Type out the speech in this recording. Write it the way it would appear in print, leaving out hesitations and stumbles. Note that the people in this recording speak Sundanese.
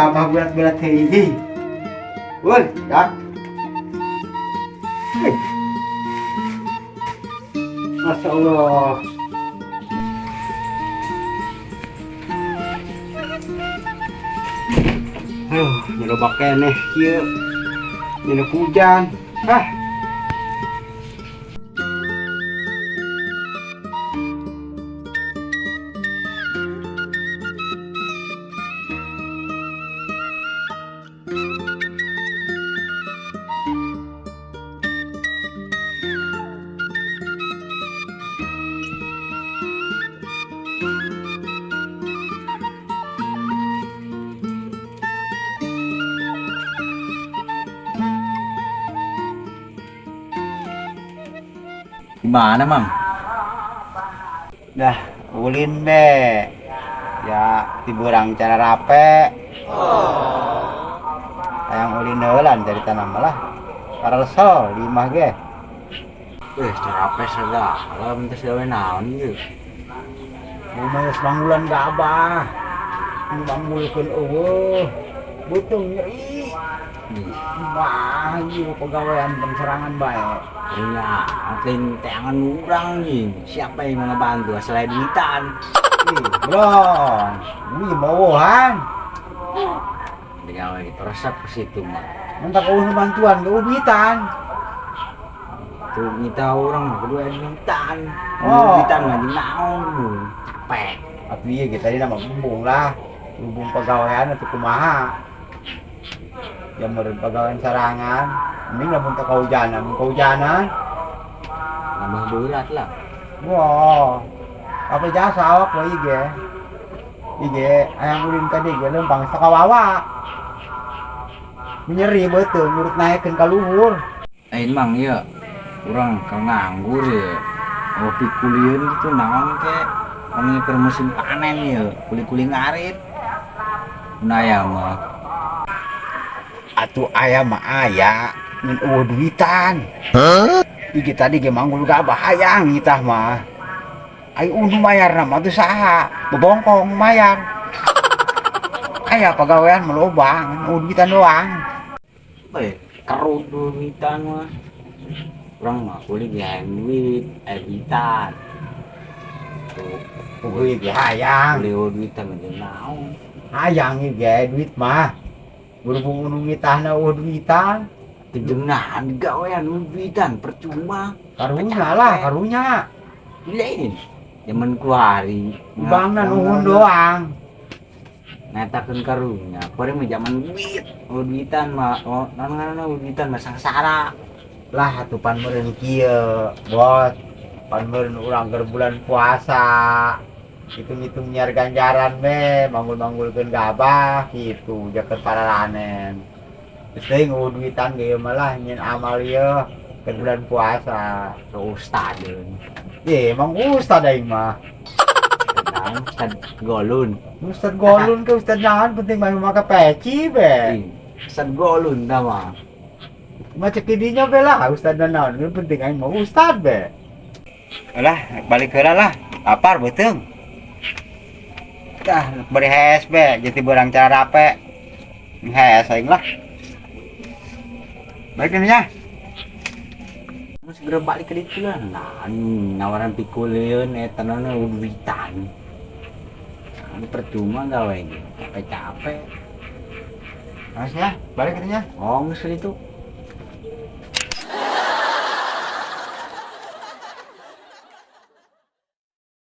Gabah berat-berat hiji. Woi, ya. Hei. Masya Allah. Aduh, nyeloba keneh kieu. Nyelok hujan. Ah. Gimana, Mang? Dah, ulin be. Ya, tiburang cara rape. Hayang ulin heulan dari tanah malah. Parasol di imah ge. Cara rape segala, teh gawe naon ieu? Mah geus manggulan gabah. Nu manggulkeun eueuh. Beuteung nyeri. Mah ieu pagawean serangan bae. Nya, lain teangan urang nih. Siapa yang mau ngebantu selain duitan? Ih, belum. Wih, bawahan. Digawe gitu resep ke situ mah. Mentak eueuh nu bantuan ge duitan. Tuh nyita urang mah kudu aya duitan. Oh. Duitan mah di naon capek. Atuh ieu ge tadi nama bumbung lah. Bumbung pagawean atuh kumaha. Ya meureun pagawean sarangan. Mending lamun teu kahujanan, mun kahujanan tambah berat lah. Wah. Apa jasa awak lo ieu ge. Ieu ge hayang ulin tadi ge leumpang sakawawa. Nyeri beuteung ngurut naekeun ka luhur. Lain Mang ieu urang ka nganggur ya. Oh pikulieun gitu naon ke. Kami keur musim panen ieu, kuli-kuli ngarit. Mun aya mah. Atuh aya mah aya, ngan eueuh duitan. Hah? Iki tadi ge manggul gabah hayang itah mah. Ai undu mayarna mah teu saha, bebongkong mayar. Aya pagawean mah loba, ngan eueuh duitan doang. Bae, kerut duitan mah. Urang mah kuli ge hayang duit, aya duitan. Tuh, Kuy ge hayang. kuli eueuh duitan mah jeung naon. Hayang ieu ge duit mah. Berhubung unu ngitahna eueuh duitan. Teu nahan digawean eueuh duitan percuma. Karunya lah, karunya. Lain. Zaman kuari. Bangna nuhun doang. Ngetakeun karunya. Kuari mah zaman duit. Eueuh duitan mah, oh, naon ngaranna eueuh duitan mah sangsara. Lah atuh pan meureun kieu, Bos. Pan meureun urang keur bulan puasa. Hitung-hitung nyiar ganjaran be, manggul-manggulkeun gabah kitu jakeun pararanen. Geus teuing eueuh duitan ge ieu mah lah nyin amal ieu keur bulan puasa. Ke ustad. Ye, emang ustad aing mah. Naon ustad golun. Ustad golun ke ustad naon penting mah make peci be. Ih, ustad golun tah mah. Mah cek dinya be lah ustad naon, nu penting aing mah ustad be. Alah, balik heula lah. Lapar beuteung. Dah, bari hees be, jadi barang cara rape. Hees aing lah. Balik nih nya. Segera balik ke ditu lah. Nah, nawaran pikuleun eta naon duitan. Nah, percuma gawe ge, capek-capek. Harusnya balik ke dinya. Oh, geus itu.